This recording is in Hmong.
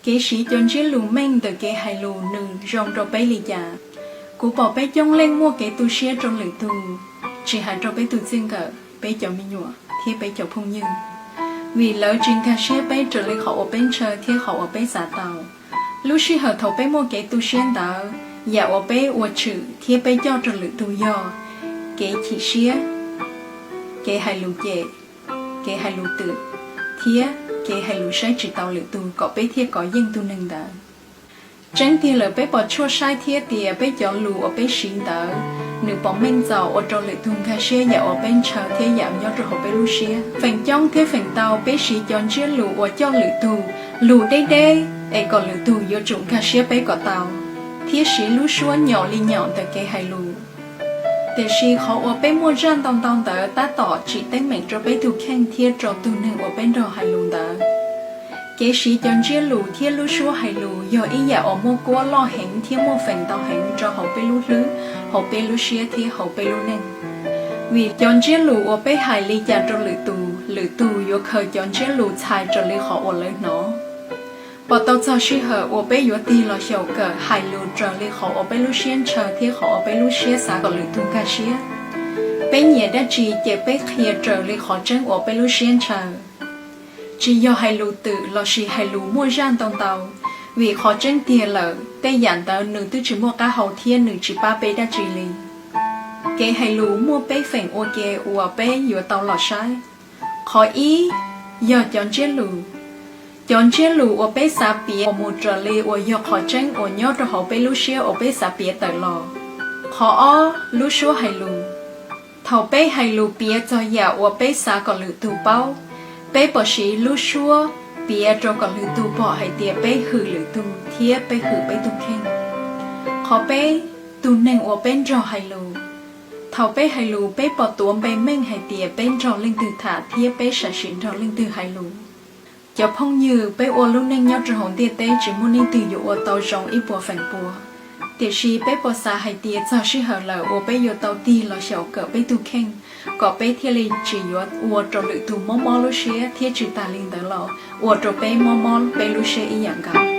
Kev siv cov ntsiab lus meej ntawm kev hais lus nws zoo rau peb li cas? Kuv pom peb coob leej muaj kev tu siab rau lwm tus, tsis hais rau peb tus txij nkawm, peb cov me nyuam thiab peb cov phooj ywg, vim lawv tsis nkag siab peb raws li qhov uas peb ntshaw thiab qhov uas peb xav tau. Lub sij hawm thaum peb muaj kev tu siab ntawd, yam uas peb ua tshwm thiab peb coj rau lwm tus yog kev chim siab, kev hais lus cem, kev hais lus twm, thiab kev hais lus saib tsis taus lwm tus kom peb thiaj kov yeej tus neeg ntawd. Tseeb tiag lawm peb pom tshuaj saib thiab tias peb cov lus uas peb siv ntawd, nws pom meej txaus ua rau lwm tus nkag siab yam uas peb ntshaw thiab yam nyob rau hauv peb lub siab. Feem coob thiab feem tau peb siv cov ntsiab lus uas coj lwm tus, lus deb deb es kom lwm tus yuav tsum nkag siab peb kom tau, thiab siv lub suab nyaum li nyaum ntawm kev hais lus. Tiam sis qhov uas peb muaj zaj ntau ntau ntawd tab tom tsim teeb meem rau peb tus kheej thiab rau tus neeg uas peb nrog hais lus ntawd. Kev siv cov ntsiab lus thiab lub suab hais lus yog ib yam uas muaj kuab loj heev thiab muaj feem ntau heev rau hauv peb lub hlwb, hauv peb lub siab thiab hauv peb lub neej. Vim cov ntsiab lus uas peb hais li cas rau lwm tus, lwm tus yuav khaws cov ntsiab lus txhais raws li qhov uas lawv hnov. Pom tau txog sij hawm uas peb yuav tig los xyaum kawm hais lus raws li qhov uas peb lub siab ntshaw thiab qhov uas peb lub siab xav kom lwm tus nkag siab. Peb nyiam dab tsi ces peb qhia raws li qhov tseeb uas peb lub siab ntshaw. Tsis yog hais lus twm lossis hais lus muaj zaj ntau ntau, vim qhov tseeb tiag lawm tej yam ntawd nws twb tsis muaj qab hau thiab nws tsis pab peb dab tsi li. Kev hais lus muaj peb feem ua ke uas peb yuav tau los saib. Qhov ib, yog cov ntsiab lus. Cov ntsiab lus uas peb xav piav uas mus raws li uas yog qhov tseeb uas nyob rau hauv peb lub siab uas peb xav piav tawm los. Qhov ob, lub suab hais lus. Thaum peb hais lus piav txog yam uas peb xav kom lwm tus paub, peb pom siv lub suab piav rau kom lwm tus pom hais tias peb hwm lwm tus thiab peb hwm peb tus kheej. Qhov peb, tus neeg uas peb nrog hais lus. Thaum peb hais lus peb pom tuav npe meej hais tias peb nrog leej twg tham thiab peb sam sim nrog leej twg hais lus. Cov phooj ywg, peb ua lub neej nyob rau hauv ntiaj teb tsis muaj leej twg yuav ua tau zoo ib puas feem pua. Tiam sis peb puas xav hais tias txog sij hawm lawm uas peb yuav tau tig los xyaum kawm peb tus kheej, kom peb thiaj li tsis yuav ua rau lwm tus mob mob lub siab thiab tsis tas li ntawd los ua rau peb mob mob peb lub siab ib yam nkaus.